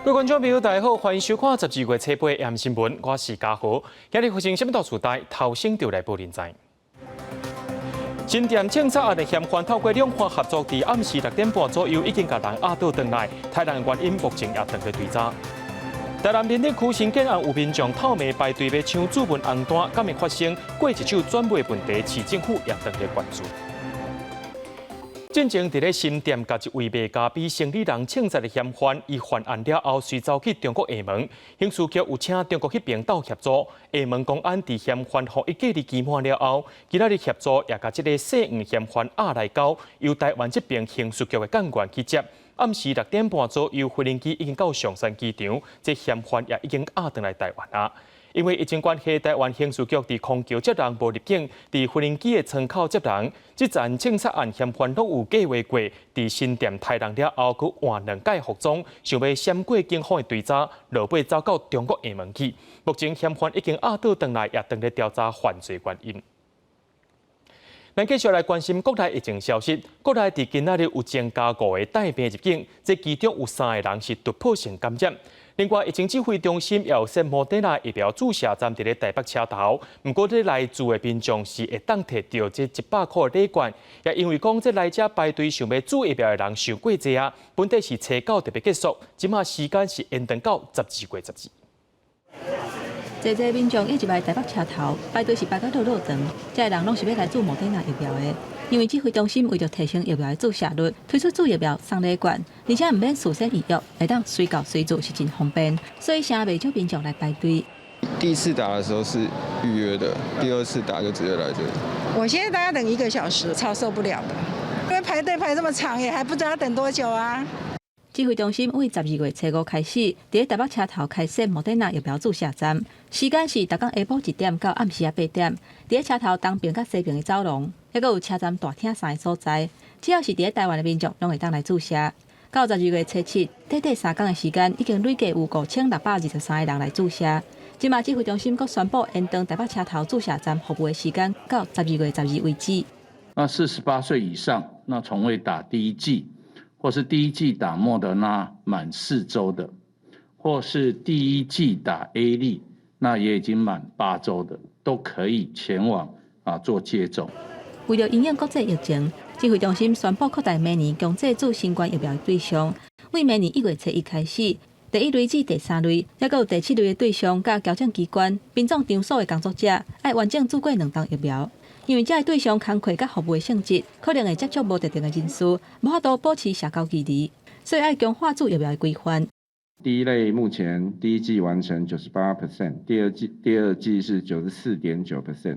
各位觀眾朋友，大家好，歡迎收看12月初八暗新聞，我是嘉豪。今日發生啥物大事代，頭先就來報您知。新店槍殺案的嫌犯透過兩岸合作，佇暗時6點半左右已經共人押倒轉來，殺人原因目前也正佇追查。台南林立區新建案有民眾透暝排隊欲搶注文紅單，敢會發生過一手轉賣問題，市政府也正佇關注。進前佇咧新店共一位賣咖啡生理人槍殺的嫌犯，伊犯案了後，隨走去中國廈門，刑事局有請中國彼邊鬥協助。廈門公安佇嫌犯服役隔離期滿了後，今仔日協助也共這个姓黃嫌犯押來交，由台灣這邊刑事局的幹員去接。暗時6點半左右，飛行機已經到松山機場，這嫌犯也已經押轉來台灣啊。因為疫情關係，台灣刑事局佇空橋接人無入境，佇飛行機的艙口接人。這層槍殺案嫌犯攏有計劃過，佇新店殺人了後，閣換兩改服裝，想欲閃過警方的追查，落尾走到中國廈門去。目前嫌犯已經押倒轉來，也正佇調查犯罪原因。咱繼續來關心國內疫情消息。國內佇今仔日有增加五个帶病入境，這其中有三个人是突破性感染。另外，疫情指揮中心也有設莫德納疫苗注射站佇咧台北車頭，毋過這來注的民眾是會當提著這100箍的禮券，也因為講這來遮排隊想欲注疫苗的人傷過濟啊，本底是初九特別結束，這馬時間是延長到12月12。濟濟民眾一入來台北車頭排隊是排甲落落長，這个人攏是欲來注莫德納疫苗的。因為指揮中心為著提升疫苗的注射率，推出注疫苗送禮券，而且毋免事先預約，會當隨到隨注是真方便，所以誠袂少民眾來排隊。第一次打的時候是預約的，第二次打就直接來這裡。我現在大概等一個小時，超受不了的，因為排隊排這麼長，也還不知道等多久啊。指揮中心為12月初五開始，佇咧台北車頭開設莫德納疫苗注射站，時間是逐工下晡1點到暗時仔8點。佇咧車頭東爿佮西爿的走廊，猶閣有車站大廳三个所在，只要是佇咧台灣的民眾，攏會當來注射。到12月初七，短短3工的時間，已經累計有5623個人來注射。這馬指揮中心閣宣布延長台北車頭注射站服務的時間到12月12為止。那48歲以上，那從未打第一劑，或是第一劑打莫德納滿4週的，或是第一劑打 A 粒，那也已經滿8週的，都可以前往做接種。為著因應國際疫情，指揮中心宣布擴大明年強制注新冠疫苗的對象，為明年1月初一開始，第一類至第三類，猶閣有第七類的對象，佮矯正機關、殯葬場所的工作者，愛完整注過兩針疫苗。因為這个對象工課佮服務的性質，可能會接觸無特定的人士，無法度保持社交距離，所以愛強化注疫苗的規範。第一類目前第一劑完成98%，第二劑是94.9%，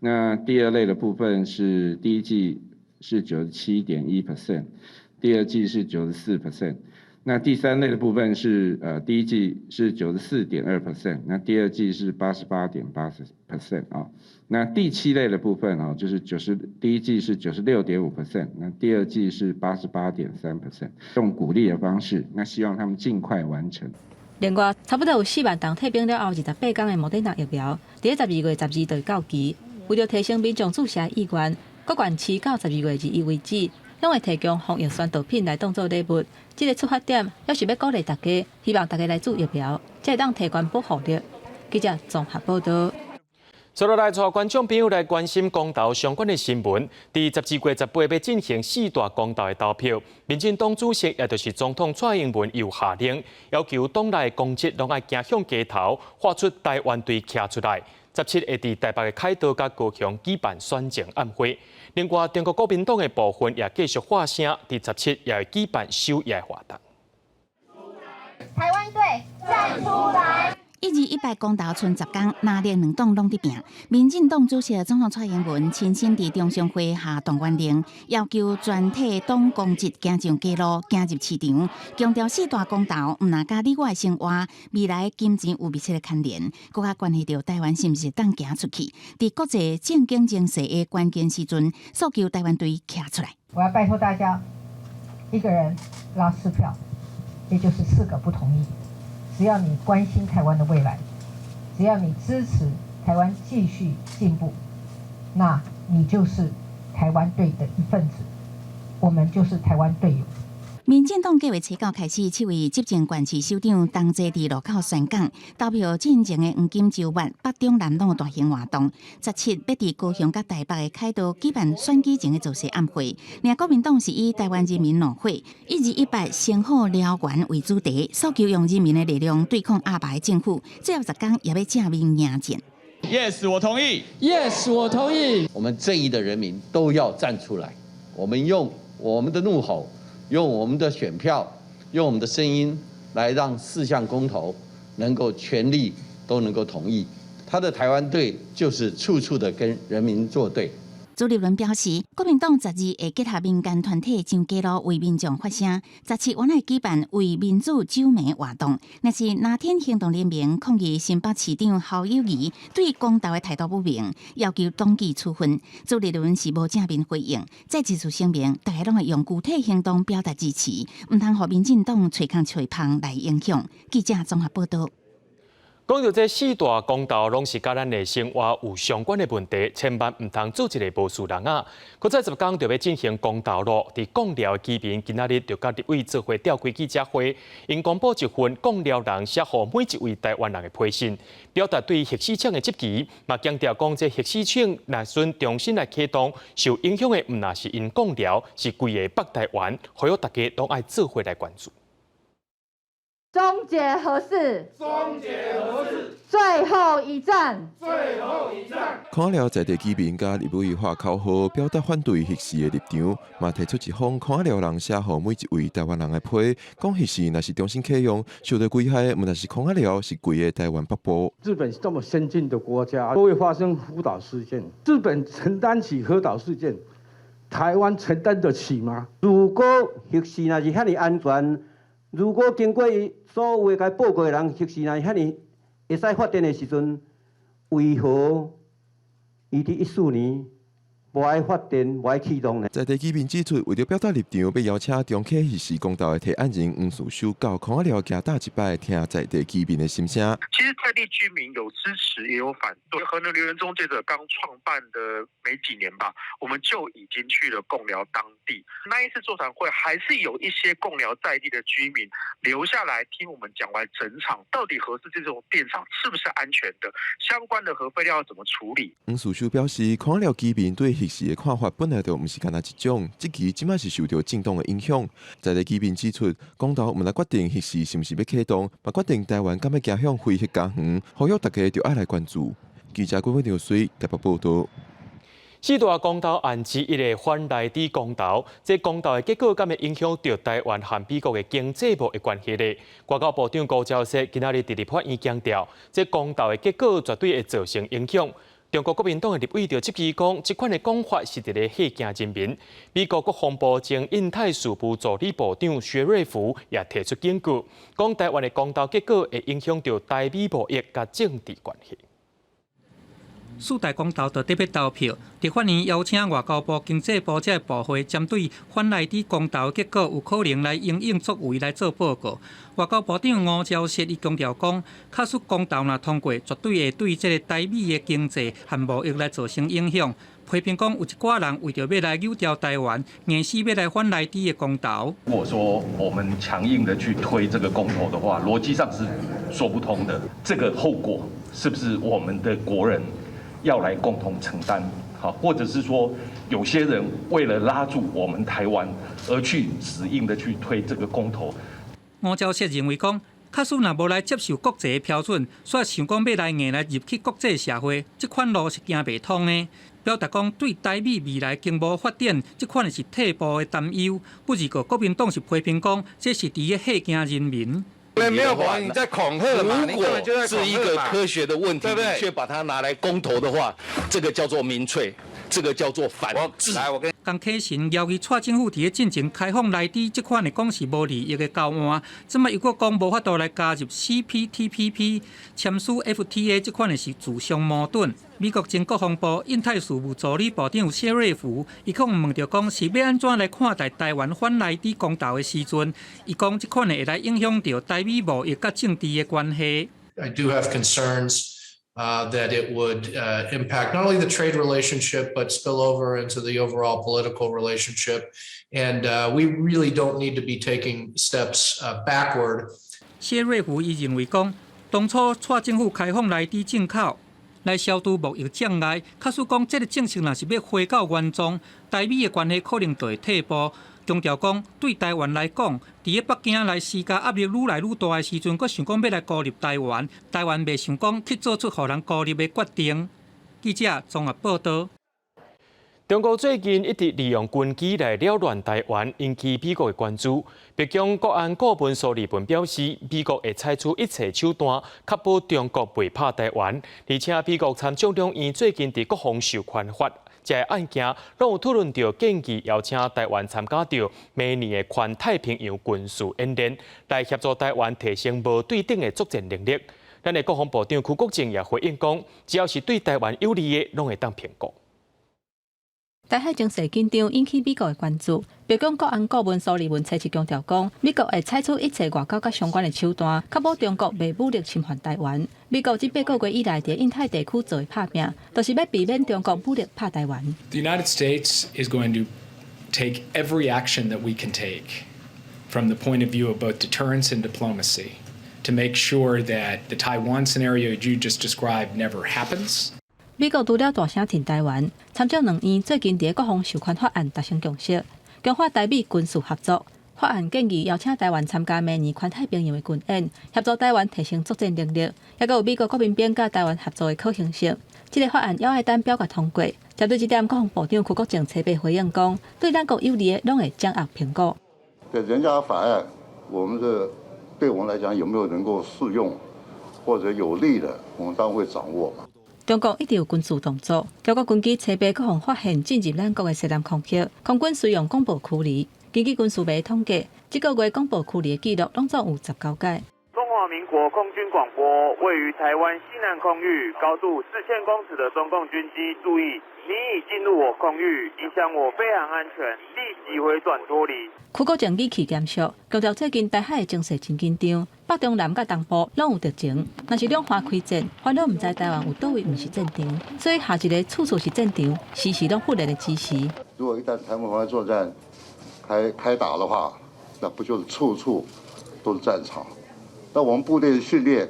那第二類的部分是第一劑是97.1%，第二劑是94%。那第三類的部分是第一劑是94.2%，那第二劑是88.8% 啊。那第七類的部分啊，就是第一劑是96.5%，那第二劑是88.3%。用鼓勵的方式，那希望他們盡快完成。另外，差不多有4萬筒退冰了後28工的莫德納疫苗，佇咧12月12就會到期。為著提升民眾注射意願，各縣市到12月21為止，攏會提供防疫宣導品來當做禮物。這个出發點，猶是欲鼓勵大家，希望大家來注疫苗，才會當提懸保護力。記者綜合報導。接落來，帶觀眾朋友來關心公投相關的新聞。佇12月18欲進行四大公投的投票，民進黨主席也就是總統蔡英文又下令，要求黨內公職攏愛行向街頭，喊出台灣隊徛出來。17會佇台北的凱道佮高雄舉辦選前晚會。另外，中國國民黨的部分也繼續發聲，佇17也會舉辦守夜活動。台灣隊站出來！1·218公投賰10工，藍綠兩黨攏佇拚。民進黨主席總統蔡英文親身佇中常會下動員令，要求全體黨公職行上街路，行入市場，強調四大公投毋但佮你我的生活、未來金錢有密切的牽連，閣較關係著台灣是毋是當行出去。佇國際政經情勢的關鍵時陣，訴求台灣隊徛出來。我要拜託大家，一個人拉四票，也就是四個不同意。只要你關心台灣的未來，只要你支持台灣繼續進步，那你就是台灣隊的一份子，我們就是台灣隊友。民進黨計劃初九開始，七位執政縣市首長同齊佇路口宣講，投票進前的黃金週末，北中南攏有大型活動。17欲佇高雄佮台北的凱道舉辦選舉前的造勢暗會。另國民黨是以台灣人民怒火，1218星火燎原為主題，訴求用人民的力量對抗鴨霸的政府。最後十工也欲正面迎戰。 Yes，我同意。 Yes，我同意。我們正義的人民都要站出來，我們用我們的怒吼，用我們的選票，用我們的聲音，來讓四項公投能夠全力都能夠同意。他的台灣隊就是處處的跟人民作對。朱立倫表示，國民黨12會結合民間團體上街路為民眾發聲，17原來舉辦為民主揪名活動。若是藍天行動聯盟抗議新北市長侯友宜對公投的態度不明，要求黨紀處分。朱立倫是無正面回應，再一次聲明，大家攏會用具體行動表達支持，毋通予民進黨揣空揣縫來影響。記者綜合報道。講到這四大公投，攏是佮咱的生活有相關的問題，千萬毋通做一個無事人啊！閣再十工就欲進行公投咯，佇貢寮的居民今仔日就佮立委做伙召開記者會，𪜶公布一份貢寮人寫予每一位台灣人的批信，表達對核四廠的質疑，嘛強調講這核四廠若準重新來啟動，受影響的毋但是𪜶貢寮，是規个北台灣，呼籲大家攏愛做伙來關注。終結核四，終結核四，最後一戰，最後一戰。看了在地居民佮立委喊口號，表達反對核四的立場，嘛提出一封看寮人寫予每一位台灣人的批，講核四若是重新啟用，受著危害的毋但是空仔寮，是規个台灣北部。日本這麼先進的國家，都會發生福島事件，日本承擔起核島事件，台灣承擔得起嗎？如果核四若是遐爾安全，如果經過伊所有的共報告的人，核四若是遐爾會使發電的時陣，為何伊佇14年無愛發電，無愛啟動呢？在地居民指出，為著表達立場，欲邀請重啟核四公投的提案人黃士修到空仔寮行踏一擺，聽在地居民的心聲。其實在地居民有支持，也有反對。核能留言終結者剛創辦的沒幾年吧，我們就已經去了貢寮當地。那一次座談會，還是有一些貢寮在地的居民留下來聽我們講完整場，到底核四這種電廠是不是安全的？相關的核廢料要怎麼處理？黃士修表示，空仔寮居民對核四的看法本來就毋是干焦一種，這期這馬是受著政黨的影響。在地居民指出，公投毋但決定核四是毋是欲啟動，嘛決定台灣敢欲走向非核家園，呼籲大家著愛來關注。記者郭偉劉水台北報道。四大公投案之一的反萊豬公投，這公投的結果敢會影響著台灣和美國的經濟貿易關係咧？外交部長高昭勢今仔日佇立法院強調，這公投的結果絕對會造成影響。中國國民黨的立委就質疑講，這款的講法是佇咧嚇驚人民。美國國防部前印太事務助理部長薛瑞福也提出警告，講台灣的公投結果會影響著台美貿易佮政治關係。四大公投就佇欲投票，立法院邀請外交部、經濟部這个部會針對反萊豬公投結果有可能來因應作為來做報告。外交部長吳釗燮伊強調講，假使公投若通過，絕對會對這个台美的經濟和貿易來造成影響。批評講有一寡人為著欲來扭掉台灣，硬死欲來反萊豬的公投。如果說我們強硬的去推這個公投的話，邏輯上是說不通的。這個後果是不是我們的國人要來共同承擔？好，或者是說有些人為了拉住我們台灣而去死硬的去推這個公投？吳釗燮認為講，假使若無來接受國際的標準，煞想講欲來硬來入去國際社會，這款路是行袂通的。表達講對台美未來經貿發展，這款是退步的擔憂。不過國民黨是批評講，這是佇咧嚇驚人民。沒有懷疑，你在恐嚇嘛？如果是一個科學的問題，對不對？卻把它拿來公投的話，這個叫做民粹，這個叫做反智。來，我跟江啟臣要求蔡政府佇咧進前開放萊豬，這款的講是無利益的交換，這馬又閣講無法度來加入 CPTPP，簽署 FTA，這款的是自相矛盾。美國前國防部印太事務助理部長謝瑞福，伊予問著講是欲按怎來看待台灣反萊豬公投的時陣，伊講這款的會來影響著台美貿易佮政治的關係。 I do have concerns That it would impact not only the trade relationship, but spill over into the overall political relationship. And we really don't need to be taking steps backward. 謝瑞福伊認為講，當初蔡政府開放萊豬進口來消除貿易障礙，假使講這个政策若是欲回到原狀，台美的關係可能就會退步。強調講，對台灣來講，佇咧北京來施加壓力愈來愈大的時陣，閣想講欲來孤立台灣，台灣袂想講去做出予人孤立的決定。記者綜合報導。中國最近一直利用軍機來擾亂台灣，引起美國的關注。白宮國安顧問蘇利文表示，美國會採取一切手段，確保中國袂拍台灣。而且，美國參眾兩院最近佇國防授權法這个案件，攏有討論著建議邀請台灣參加著明年的環太平洋軍事演練，來協助台灣提升無對等的作戰能力。咱的國防部長邱國正也回應講，只要是對台灣有利的，攏會當評估。台海情勢緊張，引起美國的關注。白宮國安顧問蘇利文初七強調講，美國會採取一切外交佮相關的手段，確保中國袂武力侵犯台灣。美國這八個月以來，佇印太地區做的拍拚，就是欲避免中國武力拍台灣。 The United States is going to take every action that we can take from the point of view of both deterrence and diplomacy to make sure that the Taiwan scenario you just described never happens. 美國除了大聲挺台灣，參眾兩院最近佇國防授權法案達成共識，強化台美軍事合作。法案建議邀請台灣參加明年環太平洋的軍演，協助台灣提升作戰能力，抑閣有美國國民兵佮台灣合作的可行性。這个法案猶愛等表決通過。針對這點，國防部長邱國正初八回應講，對咱國有利的，攏會掌握評估。對人家法案，我們這對我們來講有沒有能夠適用或者有利的，我們當然會掌握嘛。中國一直有軍事動作，中國軍機初八閣予發現進入咱國的西南空域，空軍隨用廣播驅離。根據軍事媒統計，這個月廣播驅離的記錄攏總有19改。中華民國空軍廣播，位於台灣西南空域，高度4000公尺的中共軍機，注意，你已進入我空域，影響我飛行安全，立即回轉脫離。邱國正語氣嚴肅，強調最近台海的情勢真緊張，北中南佮東部攏有敵情，若是兩岸開戰，煩惱毋知台灣有佗位毋是戰場，所以下一个處處是戰場，時時攏訓練的指示。如果一旦台灣防作戰開打的話，那不就是處處都是戰場？那我們部隊的訓練，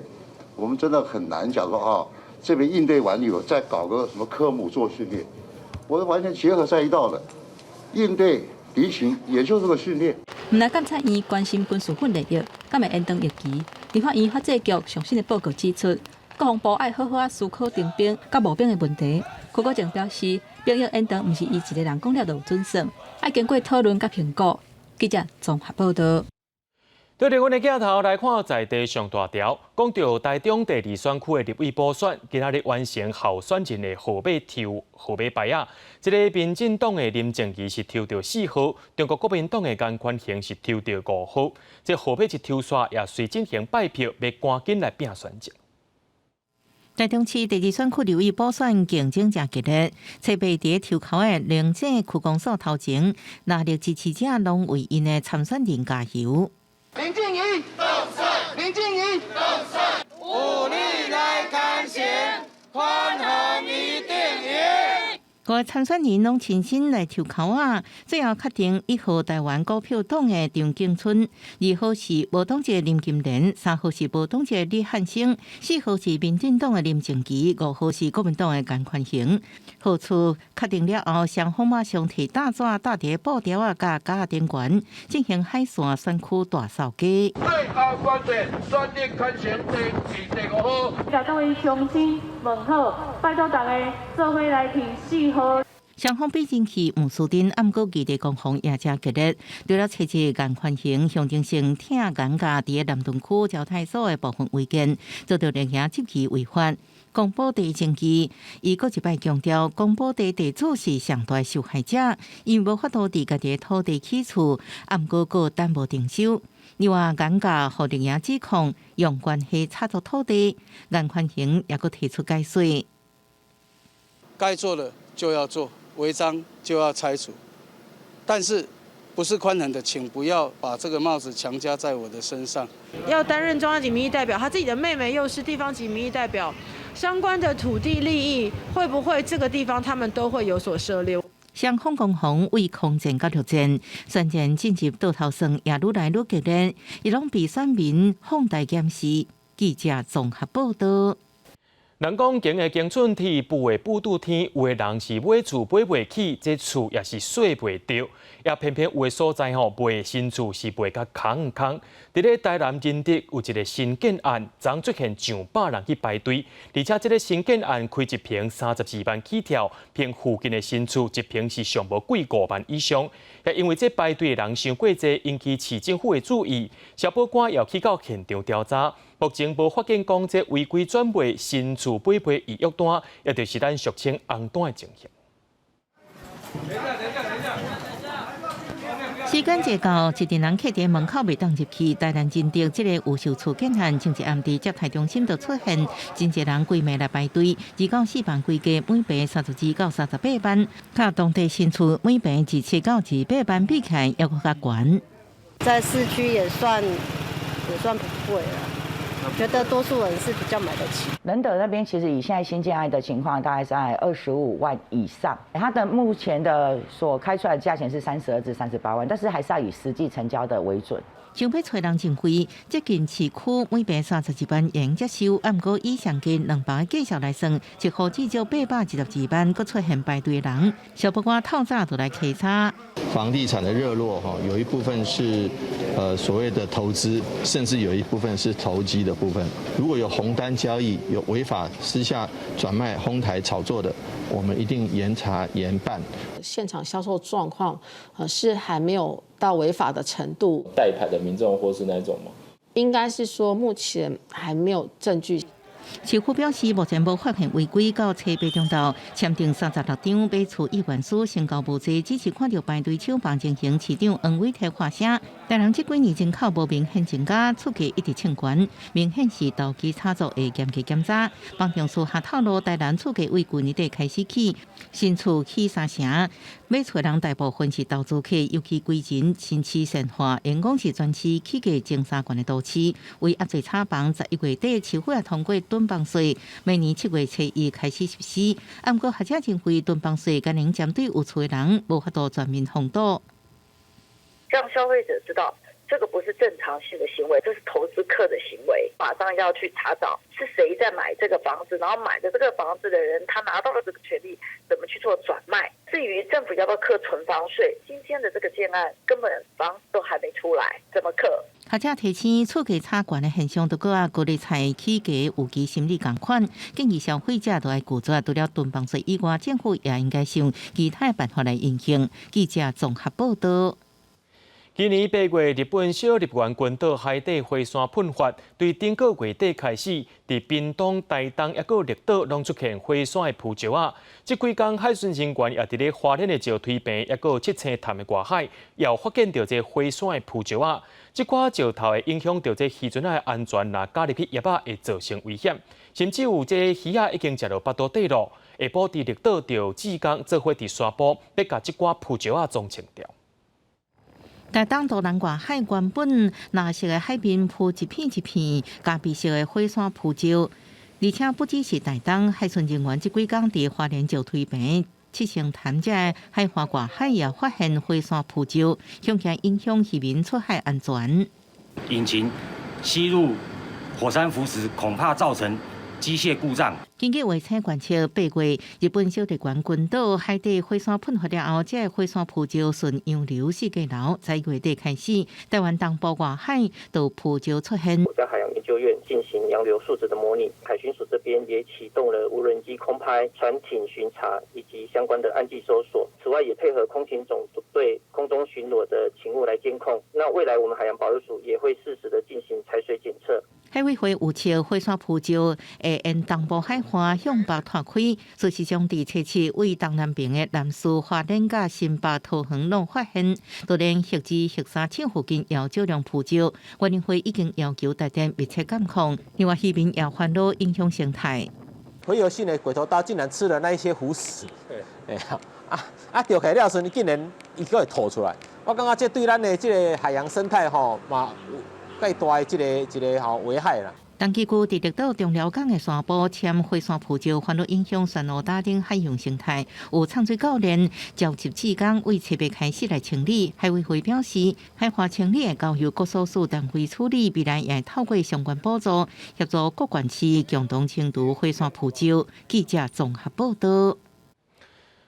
我們真的很難講說啊，這邊應對完以後再搞個什麼科目做訓練，我是完全結合在一道的，應對敵情，也就是個訓練。毋但監察院關心軍事訓練役，敢會延長役期？立法院法制局上新的報告指出，國防部愛好好仔思考徵兵佮募兵的問題。邱國正表示，兵役延長毋是伊一个人講了就有準算，愛經過討論佮評估。記者綜合報導。對佇阮的鏡頭來看，在地上大條，講著台中第二選區的立委補選，今仔日完成候選人的號碼抽號碼牌仔。這个民進黨的林靜儀是抽著4號，中國國民黨的顏寬恆是抽著5號。這號碼一抽煞，也隨進行拜票，欲趕緊來拼選情。台中市第二選區立委補選競爭誠激烈，初八佇抽鬮的靈井區公所頭前，熱烈支持者攏為𪜶的參選人加油。林靜儀當選，林靜儀當選，武力來抗衡，寬恆一定贏。五个參選人攏親身來抽鬮仔，最後確定1號台灣股票黨的張景春，2號是無黨籍林金蓮，3號是無黨籍李漢生，4號是民進黨的林靜儀，5號是國民黨的顏寬恆。號次確定了後，雙方馬上提大紙、搭佇布條仔佮架仔頂懸，進行海線選區大掃街。最後決定選擇牽成第5號。共各位鄉親問好，拜託大家做伙來投4號。雙方比人氣毋輸陣，毋過議題攻防也誠激烈。除了冊子顏寬恆象徵性疼顏家佇南屯區招待所的部分違建，遭著連營質疑違法。公保地爭議，伊閣一擺強調，公保地地主是上大受害者，𪜶無法度佇家己的土地起厝，毋過閣等無徵收。另外，顏家予綠營指控用關係炒作土地，顏寬恆也閣提出解說。該做的就要做，違章就要拆除，但是不是寬恆的，請不要把這個帽子強加在我的身上。要擔任中央級民意代表，他自己的妹妹又是地方級民意代表，相關的土地利益會不會這個地方他們都會有所涉獵？雙方攻防為空戰佮陸戰，選戰進入倒頭算也愈來愈激烈，伊攏被選民放大檢視。記者綜合報道。人講經的京春天，富的富拄天，有的人是買厝買袂起，這厝也是稅袂著，也偏偏有的所在吼賣新厝是賣甲空空。佇咧台南仁德有一個新建案，昨出現上百人去排隊，而且這个新建案開一坪32萬起跳，比附近的新厝一坪是上無貴5萬以上。也因為這排隊的人傷過濟，引起市政府的注意，消保官也去到現場調查。目前無發現講這違規轉賣新厝買賣預約單，也就是咱俗稱紅單的情形。時間一到，一陣人客佇門口袂當入去。台南仁德這個預售厝建案，前一暗佇接待中心就出現真濟人規暝來排隊，2到4房規價每坪32到38萬，佮當地新厝每坪27到28萬比起來，猶閣較懸。在市區也算不貴啦。覺得多數人是比較買得起。仁德那邊其實以現在新建案的情況，大概在25萬以上。它的目前的所開出來的價錢是32至38萬，但是還是要以實際成交的為準。想欲揣人真貴，接近市區每坪32萬元接受，毋過以上近200個價數來算，一戶至少812萬，閣出現排隊人。消保官透早就來稽查。房地產的熱絡，哈，有一部分是，所謂的投資，甚至有一部分是投機的部分。如果有紅單交易、有違法私下轉賣、哄抬炒作的，我們一定嚴查嚴辦。現場銷售狀況，是還沒有到違法的程度。代牌的民眾或是那種嗎？應該是說目前還沒有證據。市府表示，目前無發現違規，到初八中晝簽訂36張買厝意願書，成交無濟，只是看著排隊搶房情形，市長黃偉哲發聲。台南這幾年人口無明顯增加，厝價一直衝懸，明顯是投機炒作會嚴格檢查。房仲私下透露，台南厝價為舊年底開始起，新厝起三成，買厝人大部分是投資客，尤其歸仁新市善化，因講是全市起價前三懸的都市。為壓制炒房，11月底市府也通過囤房稅，明年7月初一開始實施。毋過學者認為，囤房稅敢能針對有厝的人，無法度全面防堵。讓消費者知道，這個不是正常性的行為，這是投資客的行為。馬上要去查找是誰在買這個房子，然後買的這個房子的人，他拿到了這個權利，怎麼去做轉賣？至於政府要不要課囤房稅，今天的這個建案根本房子都還沒出來，怎麼課？學者提醒，厝價炒懸的現象，都閣佮高利貸起價預期心理仝款，建議消費者都愛拒絕。除了囤房稅以外，政府也應該想其他的辦法來因應。記者綜合報道。今年8月，日本小笠原群島海底火山噴發，對頂個月底開始，佇屏東、台東抑閣綠島攏出現火山的浮石仔。這幾工海巡人員也佇咧花蓮的石推坪，抑閣七星潭的外海，也有發現著這火山的浮石仔。這寡石頭會影響著這漁船仔的安全，若加入去葉仔會造成危險，甚至有這魚仔已經食著腹肚底咯。下晡佇綠島就志工做伙佇沙埔，欲共這寡浮石仔總清掉。台東都蘭外海原本藍色的海面鋪一片一片咖啡色的火山浮石，而且不只是台東海巡人員，這幾工佇花蓮石推坪、七星潭這海岸外海也發現火山浮石，恐驚影響漁民出海安全。引擎吸入火山浮石，恐怕造成機械故障。根據衛星觀測，8月日本小笠原群島海底火山噴發了後，這个火山浮石順洋流四界流，在月底開始，台灣東部外海都浮石出現。國家海洋研究院進行洋流數值的模擬，海巡署這邊也啟動了無人機空拍、船艇巡查以及相關的岸際搜索。此外，也配合空勤總隊空中巡邏的勤務來監控。那未來我們海洋保育署也會適時的進行海水檢測。海委會預測火山浮石會沿東部海岸向北拖開，事實上，佇初七位東南邊的南勢、花蓮佮新北桃園攏發現，就連汐止、汐三廠附近也有少量浮石。原民會已經要求台電密切監控，另外漁民也煩惱影響生態。洄游性的鬼頭刀竟然吃了那一些浮石，哎呀啊啊釣起來了時，你竟然伊閣會吐出來，我感覺這對咱的這个海洋生態吼嘛有蓋大的這个這个吼危害啦。東勢區佇綠島中寮港的沙埔簽火山浮石，煩惱影響珊瑚島頂海洋生態。有潛水教練召集志工為七月開始來清理。海委會表示，海岸清理會交由各所屬單位處理，未來也會透過相關補助協助各縣市共同清除火山浮石。記者綜合報道。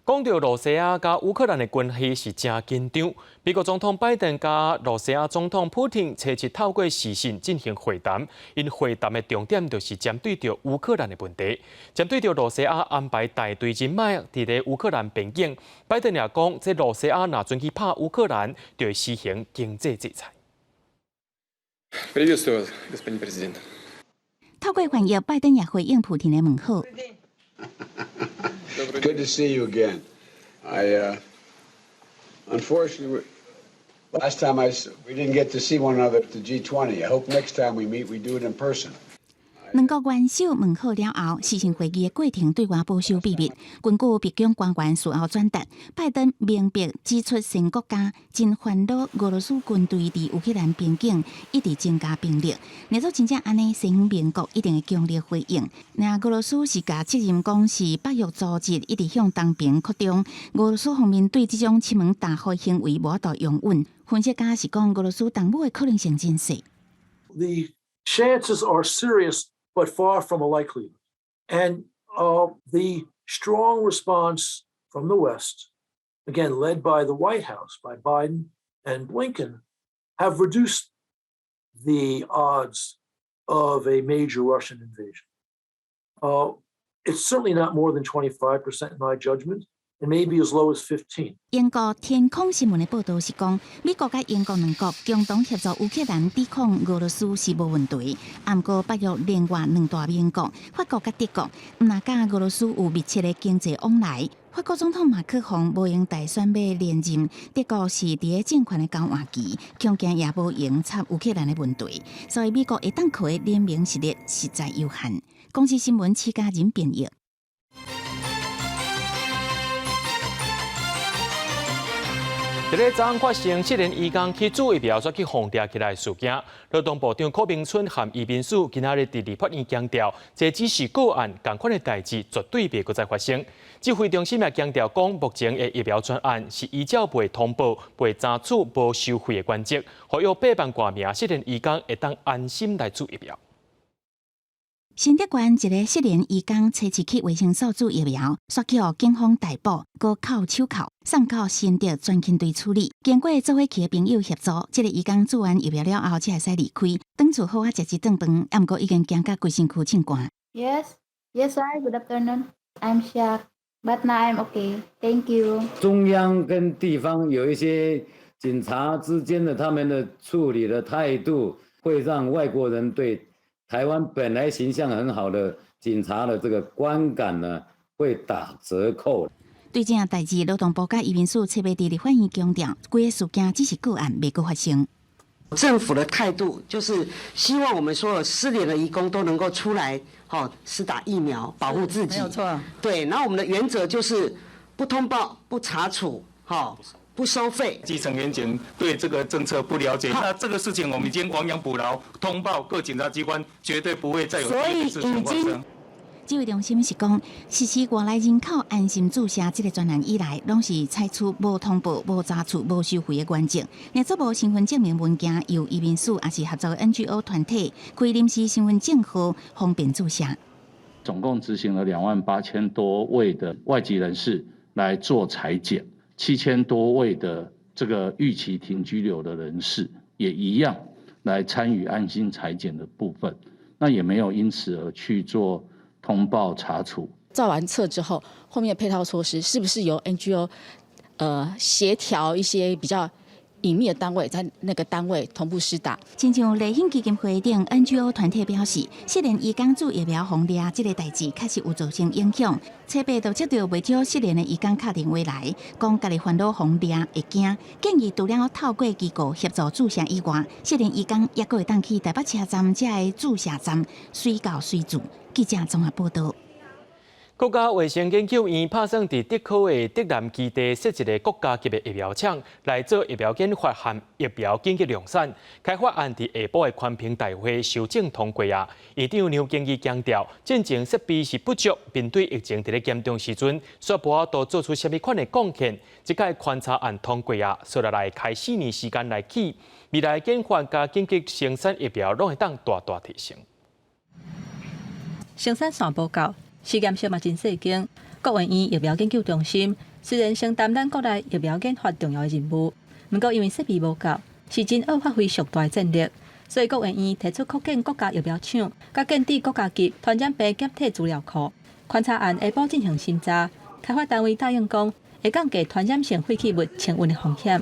講著羅西亞佮烏克蘭的關係是誠緊張。美國總統拜登佮羅西亞總統普丁初七透過視訊進行會談，𪜶會談的重點就是針對著烏克蘭的問題，針對著羅西亞安排大隊人馬佇咧烏克蘭邊境。拜登也講，這羅西亞若準去拍烏克蘭，就會實行經濟制裁。 Приветствую вас, господин президент. 透過翻譯，拜登也回應普丁的問好。 Good to see you again. Unfortunately, last time we didn't get to see one another at the G20. I hope next time we meet, we do it in person. 兩國元首問好了後，視訊會議的過程對外保守秘密。根據白宮官員事後轉達，拜登明白指出，西方國家真煩惱俄羅斯軍隊佇烏克蘭邊境一直增加兵力。若做真正按呢，西方盟國一定會強烈回應。若俄羅斯是共責任講是北約組織一直向東邊擴張，俄羅斯方面對這種欺門踏戶行為無法度容忍。分析家是講，俄羅斯動武的可能性真細。 The chances are serious, but far from a likelihood. And the strong response from the West, again, led by the White House, by Biden and Blinken, have reduced the odds of a major Russian invasion. It's certainly not more than 25% in my judgment, and maybe as low as 15. 英國天空新聞的報道是講，美國佮英國兩國共同協助烏克蘭抵抗俄羅斯是無問題。毋過北約另外兩大盟國法國佮德國，毋若佮俄羅斯有密切的經濟往來。法國總統馬克宏無閒大選欲連任，德國是佇咧政權的交換期，恐驚也無閒插烏克蘭的問題，所以美國會當靠的聯盟實力實在有限。公視新聞徐家仁編譯。佇咧昨昏發生失聯移工去注疫苗，煞去予掠起來事件，勞動部長柯銘春和移民署今仔日佇立法院強調，這只是個案，仝款的代誌絕對袂閣再發生。指揮中心也強調講，目前的疫苗專案是依照袂通報、袂查處、無收費的原則，予約8萬外名失聯移工會當安心來注疫苗。新竹縣一个失聯移工初七去衛生所注疫苗，煞去予警方逮捕，閣銬手銬，送到新竹專勤隊處理。經過做伙去的朋友協助，這个移工注完疫苗了後，才會使離開。轉厝好仔食一頓飯，毋過已經驚甲規身軀凊汗。 Yes, yes, sir. Good afternoon. I'm shocked, but now I'm okay. Thank you. 中央跟地方有一些警察之間的他們的處理的態度，會讓外國人對台灣本來形象很好的警察的這個觀感呢，會打折扣。對這件代誌，勞動部佮移民署特別佇立法院強調，規个事件只是個案，袂閣發生。政府的態度就是希望我們所有失聯的移工都能夠出來，吼，施打疫苗保護自己。沒有錯。對，然後我們的原則就是不通報、不查處，吼。不收費。基層員警對這個政策不了解，那這個事情我們已經亡羊補牢，通報各警察機關，絕對不會再有這類事情發生。指揮中心是講，實施外來人口安心注射這个專案以來，攏是採取無通報、無查處、無收費的原則。若做無身份證明文件，由移民署抑是合作的 NGO 團體開臨時身份證號，方便注射。總共執行了28,000多位的外籍人士來做採檢。7000多位的這個逾期停居留的人士也一樣來參與安心採檢的部分，那也沒有因此而去做通報查處。造完冊之後，後面配套措施是不是由 NGO 協調一些比較隱秘的單位，在那個單位同步施打？親像麗興基金會等 NGO 團體表示，失聯移工注疫苗予掠這个代誌確實有造成影響。初八就接著袂少失聯的移工敲電話來，講家己煩惱予掠會驚，建議除了透過機構協助注射以外，失聯移工猶閣會當去台北車站遮的注射站隨到隨注。記者綜合報道。國家衛生研究院拍算佇竹科的竹南基地設一个國家級的疫苗廠，來做疫苗研發和疫苗緊急量產。開發案佇下晡的環評大會修正通過啊。院長梁敬義強調，進前設備是不足，面對疫情佇咧嚴重時陣，煞無法度做出啥物款的貢獻。這擺寬查案通過啊，紲落來開4年時間來起，未來研發佮緊急生產疫苗攏會當大大提升。生產線無夠。實驗室嘛真細間，國衛院疫苗研究中心雖然承擔咱國內疫苗研發重要的任務，毋過因為設備無夠，是真愛發揮上大的戰力，所以國衛院提出擴建國家疫苗廠，佮建置國家級傳染病檢體資料庫。勘查案下晡進行審查，開發單位答應講會降低傳染性廢棄物清運的風險。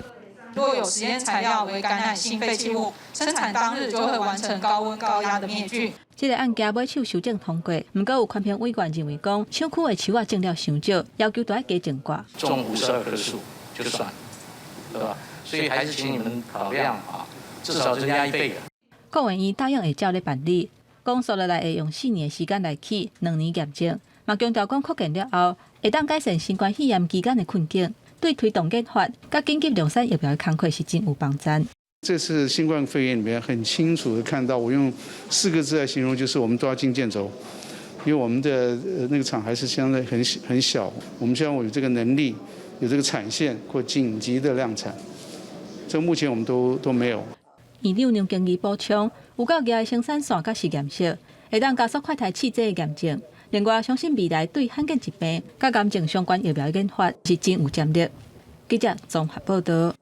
若有實驗材料為感染性廢棄物，生產當日就會完成高溫高壓的滅菌。這个案件尾手修正通過，毋過有環評委員認為講，廠區的樹仔種了傷少，要求著愛加種掛。種52棵樹就算，對吧？所以還是請你們考量啊，至少增加一倍。國衛院答應會照咧辦理，講紲落來會用4年的時間來起，2年驗證，嘛強調講擴建了後，會當改善新冠肺炎期間的困境，對推動研發佮緊急量產疫苗的工課是真有幫助。這次新冠肺炎裡面很清楚的看到，我用四個字來形容，就是我們都要進建軸，因為我們的那個廠還是相對很很小，我們希望我有這個能力，有這個產線或緊急的量產，這目前我們都沒有。院長梁敬義補充，有夠額的生產線佮實驗室，會當加速快篩試劑的驗證。另外，相信未來對罕見疾病佮癌症相關疫苗的研發是真有潛力。記者綜合報道。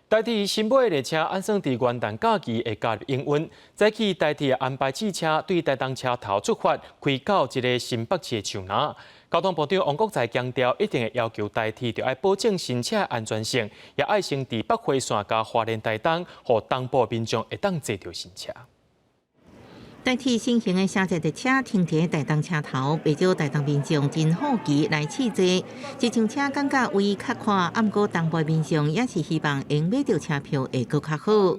台鐵新買的列車按算佇元旦假期會加入營運。早起台鐵安排試車對台東車頭出發，開到這个新北市的樹林。交通部長王國材強調，一定會要求台鐵著愛保證新車的安全性，也愛先佇北回線佮花蓮台東，予東部民眾會當坐著新車。台鐵新型的城際列車停佇台東車頭，袂少台東民眾真好奇來試坐。這種車感覺位較闊，毋過東部民眾也是希望能買著車票會閣較好。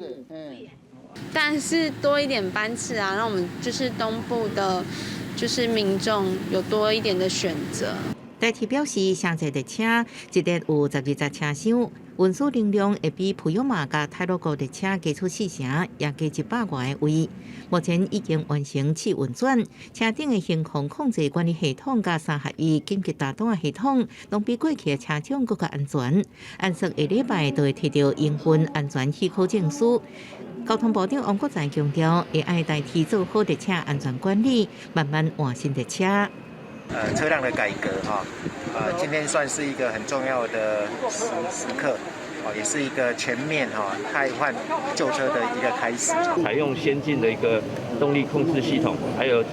但是多一點班次啊，讓我們就是東部的，就是民眾有多一點的選擇。台鐵表示，城際列車一列有12節車廂，運輸能量會比普悠瑪佮太魯閣列車加出四成，也加100外个位。目前已經完成試運轉，車頂的行控控制管理系統佮三合一緊急打斷系統，攏比過去的車種閣較安全。按說下禮拜就會提著營運安全許可證書。交通部長王國材強調，會愛台鐵做好列車安全管理，慢慢換新列車。車輛的改革哈，今天算是一個很重要的時刻，也是一個全面哈汰換舊車的一個開始。採用先進的一個動力控制系統，還有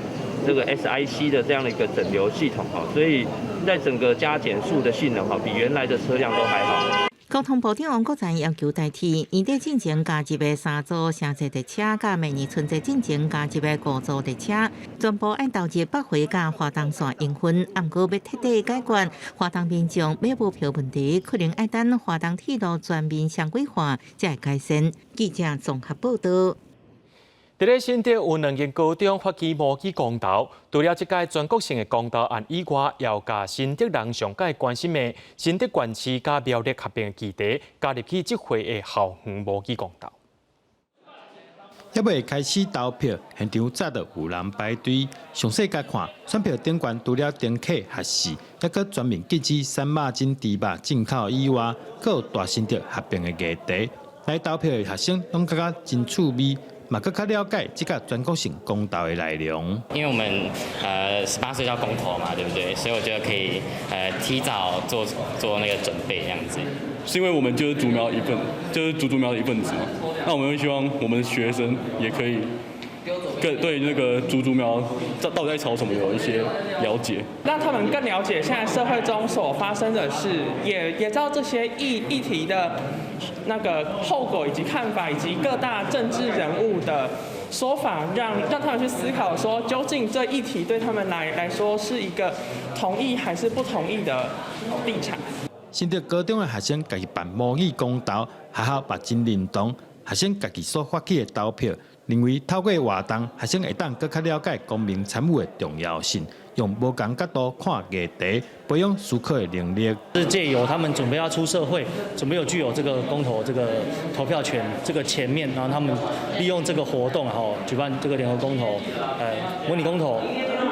這個 SIC 的這樣的一個整流系統哈，所以在整個加減速的性能哈，比原來的車輛都還好。交通部長王國材要求台鐵年底進前加入的三組城際列車，佮明年春節進前加入的五組列車，全部愛投入北回佮花東線營運。毋過欲徹底解決花東民眾買無票問題，可能愛等花東鐵路全面雙軌化才會改善。記者綜合報道。佇咧新竹有兩間高中發起模擬公投，除了這屆全國性的公投案以外，也有共新竹人上蓋關心的新竹縣市佮苗栗合併議題，加入去這回的校園模擬公投。猶未開始投票，現場早就有人排隊。詳細共看，選票頂懸除了登客學士，猶閣全面禁止瘦肉精豬肉進口以外，閣有大新竹合併的議題。來投票的學生攏感覺真趣味。嘛，閣較了解這個全國性公投的內容。因為我們18歲要公投嘛，對不對？所以我覺得可以提早做做那個準備，這樣子。是因為我們就是竹苗一份，就是竹竹苗的一份子嘛。那我們會希望我們的學生也可以更對那個竹竹苗到底在吵什麼有一些了解，讓他們更了解現在社會中所發生的事，也知道這些議題的那個後果以及看法，以及各大政治人物的說法，讓他們去思考，說究竟這議題對他們來說是一個同意還是不同意的立場。新竹高中的學生家己辦模擬公投，學校嘛真認同，學生家己所發起的投票，認為透過活動，學生會當閣較了解公民參與的重要性，用無仝角度看議題，培養思考的能力。是藉由他們準備要出社會，準備有具有這個公投這個投票權，這個前面，然後他們利用這個活動，吼，舉辦這個聯合公投，模擬公投，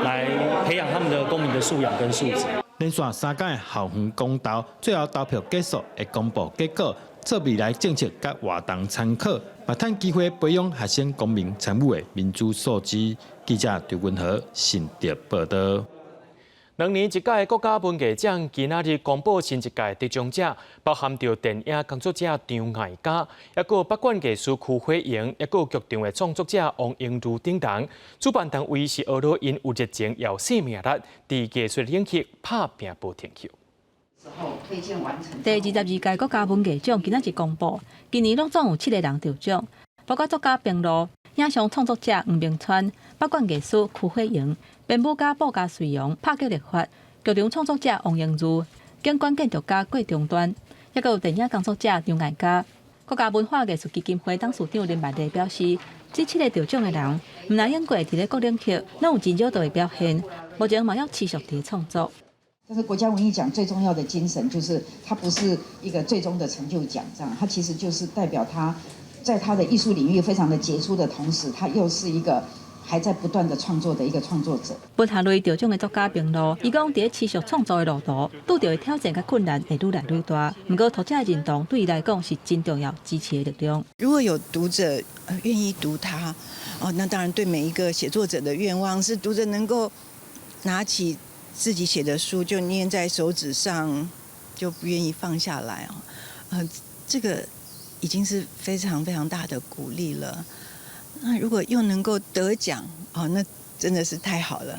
來培養他們的公民的素養跟素質。連續三工的校園公投，最後投票結束會公布結果，做未來政策佮活動參考，嘛趁機會培養學生公民參與的民主素質。記者劉文和新竹報道。兩年一屆國家文藝獎今仔日公布新一屆得獎者，包含著電影工作者張艾嘉，抑閣北管藝術區輝榮，抑閣劇場的創作者王英如等人。主辦單位是學𪜶有熱情、有生命力，佇藝術領域拍拚無停歇。第二十二屆國家文藝獎今仔日公布，今年攏總有七个人得獎，包括作家平路、影像創作者黃明川、北管藝師區輝榮、編舞家布家瑞陽、拍劇立法、劇場創作者王英如、景觀建築家郭長端，抑閣有電影工作者張艾嘉。國家文化藝術基金會董事長林萬麗表示，這七个得獎的人，毋但經過佇咧各領域，攏有真少的表現，目前嘛猶持續佇咧創作。但是國家文藝獎最重要的精神，就是它不是一個最終的成就獎，這樣，它其實就是代表他在他的藝術領域非常的傑出的同時，他又是一個還在不斷的創作的一個創作者。文學類得獎的作家平路，伊講佇咧持續創作的路途，拄著的挑戰佮困難會愈來愈大。毋過讀者的認同對伊來講是真重要支持的力量。如果有讀者願意讀它，哦，那當然對每一個寫作者的願望是讀者能夠拿起自己寫的書就捏在手指上，就不願意放下來哦。這個已經是非常非常大的鼓勵了。那如果又能夠得獎，哦，那真的是太好了。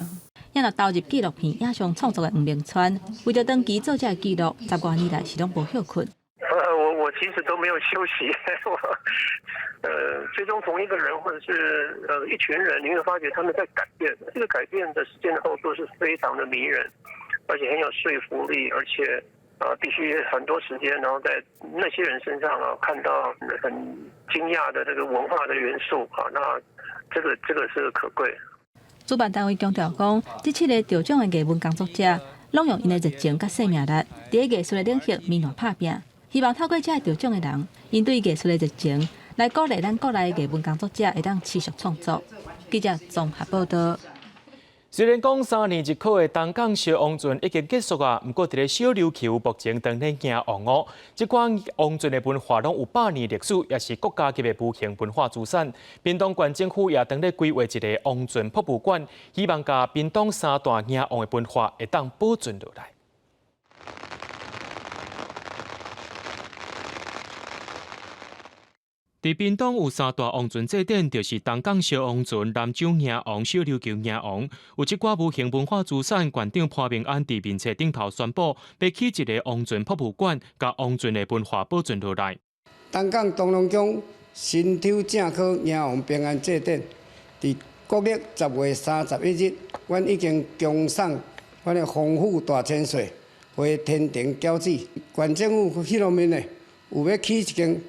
也若投入紀錄片影像創作的黃明川，為著長期做這个記錄，十外年來是攏無歇睏。我其實都沒有休息，我最終同一個人或者是一群人，你會發覺他們在改變，這個改變的時間的動作是非常的迷人，而且很有說服力，而且必須很多時間，然後在那些人身上啊看到很驚訝的這個文化的元素啊，那這個是可貴。主辦單位強調講，這七个得獎的藝文工作者，攏用𪜶的熱情佮生命力，佇咧藝術的領域綿爛拍拚。希望透過這个得獎的人，𪜶對藝術的熱情，來鼓勵咱國內的藝文工作者會當持續創作。記者綜合報道。雖然講三年一考的東港燒王船已經結束啊，毋過佇咧小琉球目前當咧行王屋，這款王船的文化攏有百年歷史，也是國家級的無形文化資產。屏東縣政府也當咧規劃一个王船博物館，希望共屏東三大迎王的文化會當保存落來。佇屏東有三大王船祭典，就是東港燒王船、南州迎王、小琉球迎王。有這寡無形文化資產，縣長潘明安佇面冊頂頭宣布，欲起一个王船博物館，共王船的文化保存落來。東港東龍宮神抽正科迎王平安祭典，佇國曆10月31日，阮已經恭送阮的防府大千歲回天庭繳旨。縣政府彼方面呢，有欲起一間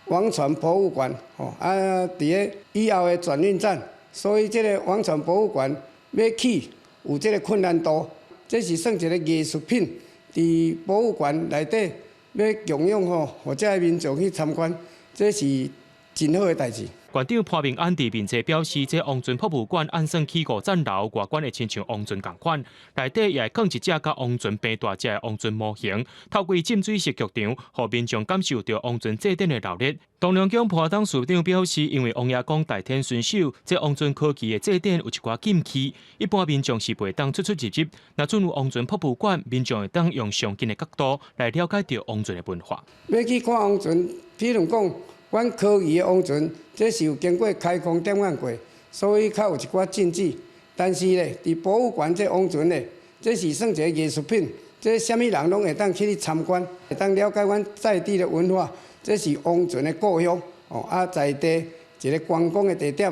王船博物館，吼啊！佇咧以後的轉運站，所以這个王船博物館欲起有這个困難度，這是算一个藝術品，佇博物館內底欲供養吼，予這个民眾去參觀，這是真好的代誌。縣長潘明安佇面冊表示，這王船博物館按算起五層樓，外觀會親像王船仝款，內底也會囥一隻佮王船平大隻的王船模型，透過浸水式劇場，予民眾感受著王船祭典的熱鬧。東龍宮潘董事長表示，因為王爺公代天巡守，這王船科技的祭典有一寡禁區，一般民眾是袂當出出入入。若進入王船博物館，民眾會當用上近的角度來了解著王船的文化。欲去看王船，比如講，阮科儀的王船，這是有經過開光點眼過，所以較有一寡禁忌。但是咧，佇博物館這王船咧，這是算一个藝術品，這啥物人攏會當去參觀，會當了解阮在地的文化。這是王船的故鄉，哦啊，在地一个觀光的地點。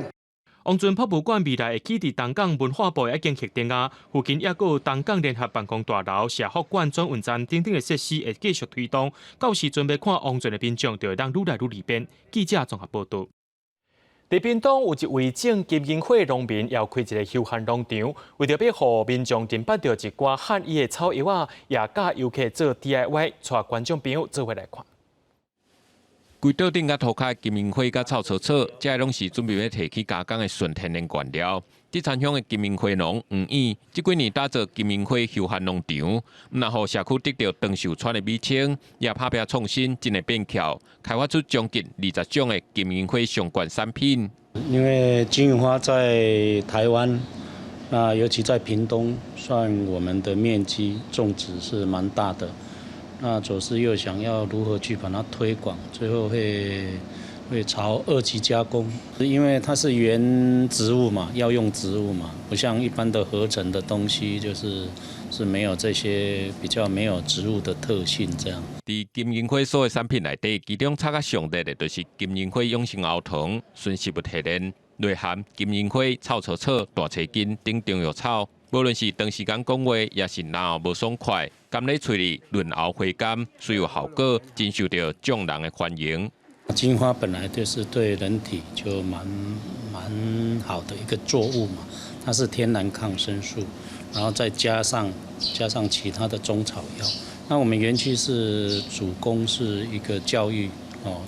王船博物館未來會起佇東港文化部已經核定啊，附近抑閣有東港聯合辦公大樓、社福館、轉運站等等的設施會繼續推動。到時陣欲看王船的民眾就會當愈來愈利便。記者綜合報導。佇屏東有一位種金銀花農民，又開一个休閒農場，為著欲予民眾認捌著一寡罕伊的草藥仔，也教遊客做 DIY，帶觀眾朋友做伙來看。規桌頂佮塗跤金銀花佮臭草草，這攏是準備欲提去加工的純天然原料。德田鄉的金銀花農黃燕，這幾年打造金銀花休閒農場，毋但予社區得著長壽村的美稱，也拍拚創新，真會變巧，開發出將近20種的金銀花相關產品。因為金銀花在台灣，那尤其在屏東，算我們的面積種植是蠻大的。那左是又想要如何去把它推廣，最後會朝二級加工，因為它是原植物嘛，藥用植物嘛，不像一般的合成的東西，就是沒有這些比較沒有植物的特性這樣。佇金銀花所有產品內底，其中炒較上熱的就是金銀花養生喉糖、純植物提煉，內含金銀花、臭草草、大青筋等中藥草。無論是長時間講話，抑是嚨喉無爽快，甘咧喙裡潤喉回甘，雖有效果，真受著眾人的歡迎。金花本來就是對人體就蠻好的一個作物嘛，它是天然抗生素，然後再加上其他的中草藥。那我們園區是主攻是一個教育哦，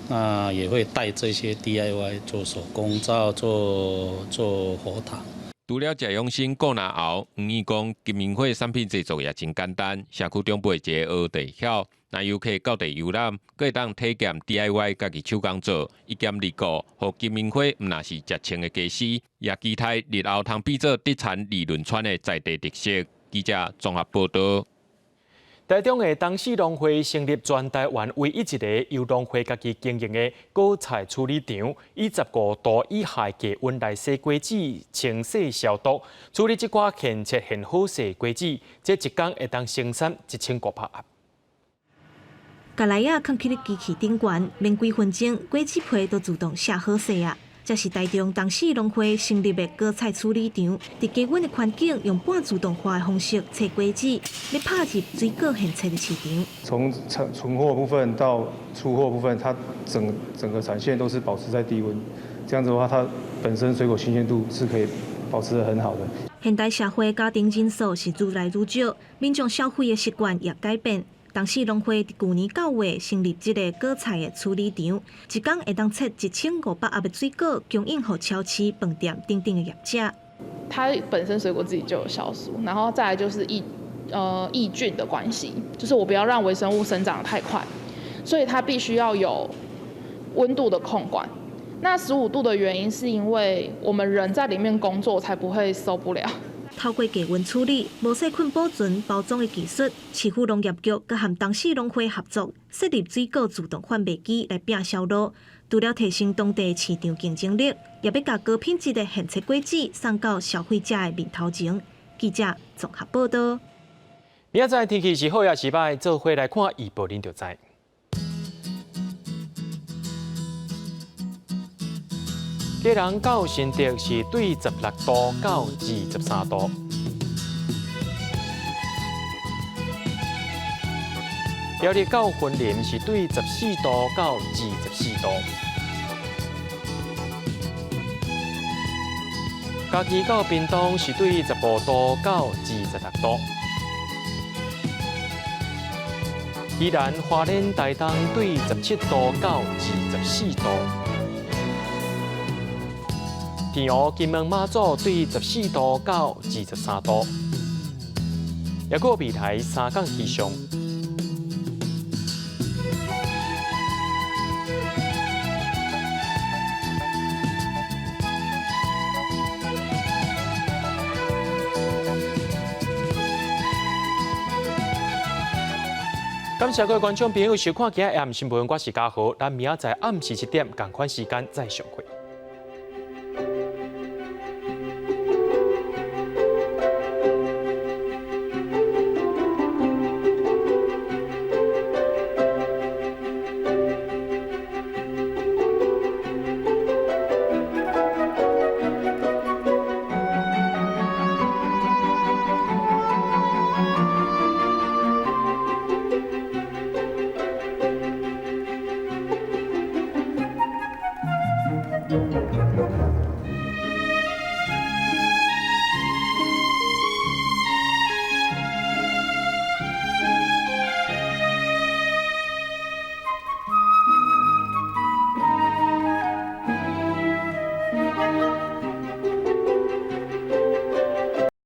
那也會帶這些 DIY 做手工皂、做火塔。除了食養生、顧嚨喉，黃義講金銀花產品製作也真簡單。社區長輩一个學就會曉，若遊客到地遊覽，閣會當體驗 DIY 家己手工做，一兼二顧，予金銀花毋但是食穿的家私，也期待日後通變做德田利潤村的在地特色。記者綜合報導。台中的東勢農會成立全台灣唯一一个由農會家己經營的果菜處理場，以15度以下的低溫來洗果子、清洗消毒，處理這寡現切現好勢果子，這一工會當生產1500盒。共籃仔囥佇咧機器頂懸，免幾分鐘，果子皮都自動卸好勢啊！這是台中東勢農會成立的果菜處理場，佇低溫的環境，用半自動化的方式切果子，欲拍入水果現切的市場。從存貨部分到出貨部分，它整個產線都是保持在低溫，這樣子的話，它本身水果新鮮度是可以保持得很好的。現代社會家庭人數是愈來愈少，民眾消費的習慣也改變。東勢農會佇舊年9月成立這个果菜的處理場，一工會當切1500盒的水果，供應予超市、飯店等等的業者。它本身水果自己就有酵素，然後再來就是抑菌的關係，就是我不要讓微生物生長得太快，所以它必須要有溫度的控管。那15度的原因是因為我們人在裡面工作才不會受不了。透過低溫處理、無細菌保存、包裝的技術，市府農業局閣和東勢農會合作，設立水果自動販賣機來拼銷路。除了提升當地市場競爭力，也欲共高品質的現切果子送到消費者的面頭前。記者綜合報導。明仔載天氣是好抑是䆀，做伙來看預報，恁就知。基隆到新竹是對16度到23度，苗栗到雲林是對14度到24度，嘉義到屏東是對15度到26度，宜蘭花蓮台東對17度到24度。天湖、金門、馬祖對14度到23度，抑閣未來3工氣象。感謝各位觀眾朋友收看今仔日暗新聞，我是嘉豪，咱明仔載暗時7點仝款時間再相會。